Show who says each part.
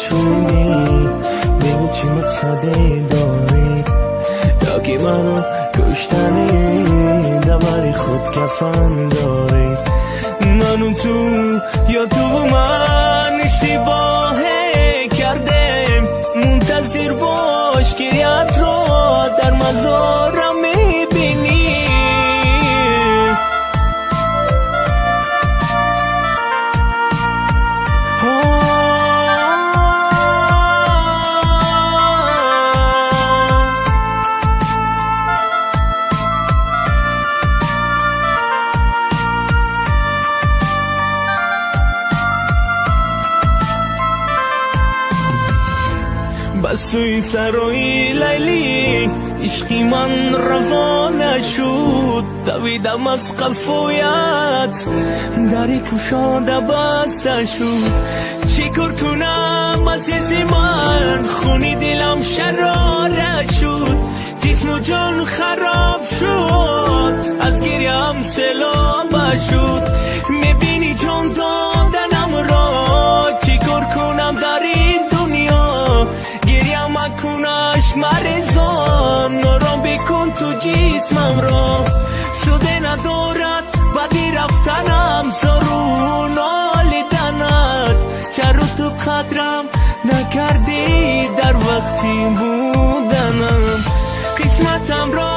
Speaker 1: Шунидӣ, бигӯ, чӣ мақсаде дорӣ? Ё ки маро куштанӣ, дар бари худ кафан дорӣ? Ману ту ё туву ман иштибоҳе кардем. Мунтазир бош, гирятро дар мазорам мебинӣ. Ба сӯи сарои Лайлӣ ишқи ман равона шуд. Давидам аз қафоят, дари кушода баста шуд. Чӣ кор кунам, азизи ман? Хуни дилам шарора шуд, ҷисму ҷон хароб шуд, аз гирям селоба шуд. Мебинӣ ҷон доданамро, чӣ кор кунам дар ин дунё? Гиря макун, ашк марезон, ором бикун ту ҷисмамро. Суде надорад баъди рафтанам зору нолиданат. Чаро ту қадрам накардӣ дар вақти буданам? Қисматамро